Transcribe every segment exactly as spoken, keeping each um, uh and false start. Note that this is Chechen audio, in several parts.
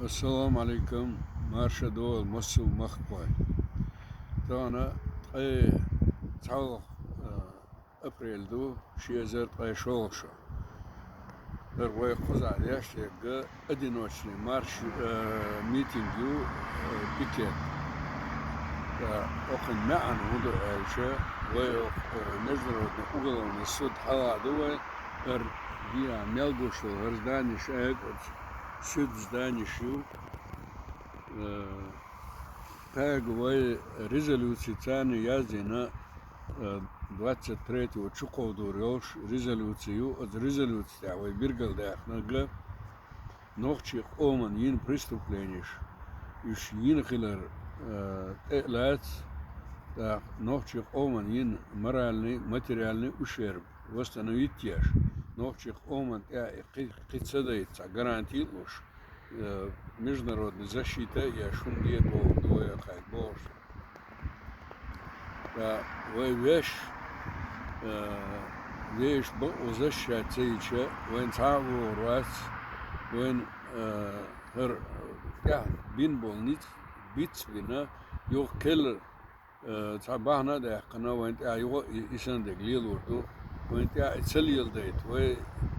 Ассаламу Ӏалайкум, марша догӀийла массо а махкахой. Тахана ткъе цхьалгӀа, а, апрель ду, ши эзар ткъе шолгӀа шо. ХӀара вай кхузахь деш дерг одиночный марш, а, митинг ю, а, пикет. Ткъа охан маьӀна хӀун ду аьлча, вай оха, а, Международный уголовный суд хьалха ду вай, хӀара дӀа мел гуш долу хӀара зданеш а, оцу суьд зданеш ю. Э, кхаьга вай резолюци царна яздина, э, двадцать третьего чу кховдор йолуш резолюци ю. Оцу резолюци тӀехь вай билгалдаьккхинарг нохчийн къоман йина преступленеш, уьш йина хилар, э, тӀе а лаца, тӀаккха нохчийн къоман йина моральный, материальный ущерб восстановить еш, нохчийн къоман тӀехь и кхин, кхин ца дайта цхьа гаранти а луш, э, международный защита а еш, хӀунда боху ду вай кхайна бохуш. Ткъа вай веш, э, вешан бакъо защищать ца йича, вайна цхьа а вогӀур вац, вайна, э, хӀара тӀехь бина болу ницкъ бицбина, юха келла Э, цхьа бахьана а даьккхина, вайн тӀехь юха и, и санна дерг лелор ду. Вайн тӀехь и ца леладайта, вай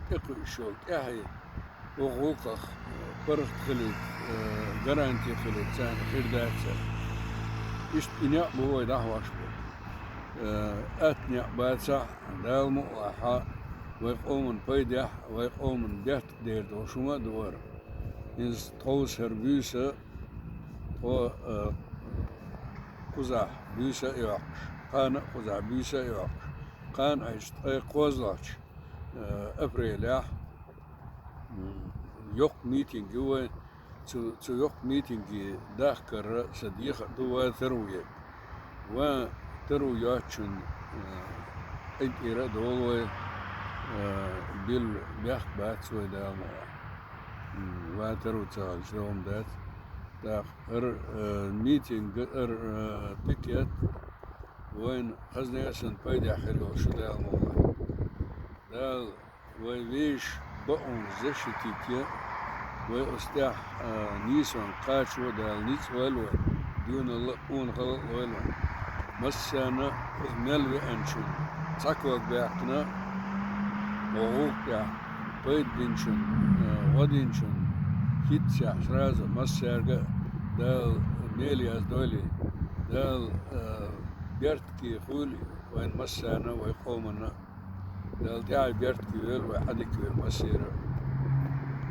тӀекхуьуш йолу тӀаьхье, вай гӀуллакхах, э, паргӀат хилийта, э, гаранти хилийта царна хир дац. Иштта и некъ бу вай дӀахьош бу. Э, атта некъ бацахь, Дала мукъалахь, вай къоман пайдехь, вай къоман бертах дер долуш хӀума а ду вара. Иза тховса хӀара буьйса, тхо, а, кхузахь буьйса а йоккхуш, кхана а кхузахь буьйса а йоккхуш, кхана Ӏайша ткъе кхозлагӀчу, а, апрелехь, м, йоккха митинг ю вайн. Цу, цу йоккха митинге дахкарра сан дехар ду ван таро ян. Ван таро йоцчунна, а, къинтӀера а долу вай, а, билла бехк бац вай Дала мукъалахь. М, ван таро ца хилча, догӀма дац. ТӀаккха хӀара, а, митинг, хӀара, а, пикет вайн хазна а санна пайдехь хир йолуш ю Дала мукъалахь. Дала вай вешан бакъонаш защитить ян, вай оцу тӀехь, а, нийсонга кхачо а Дала ницкъ лойла вайн, доьналла а, къонахалла а лойла вайн. Массарна а оцу мел веанчунна цхьа ког баьккхина, вай гӀуллакх тӀехь пайда бинчунна, а, гӀо динчунна хӀиттасехь, сразу массаьрга а Дала мел яздойла, Дала, а, беркате хуьлда вайн массарна а, вай къоманна а. Дала тӀаьхье беркате йойла вай, Ӏадика йойла массеран а.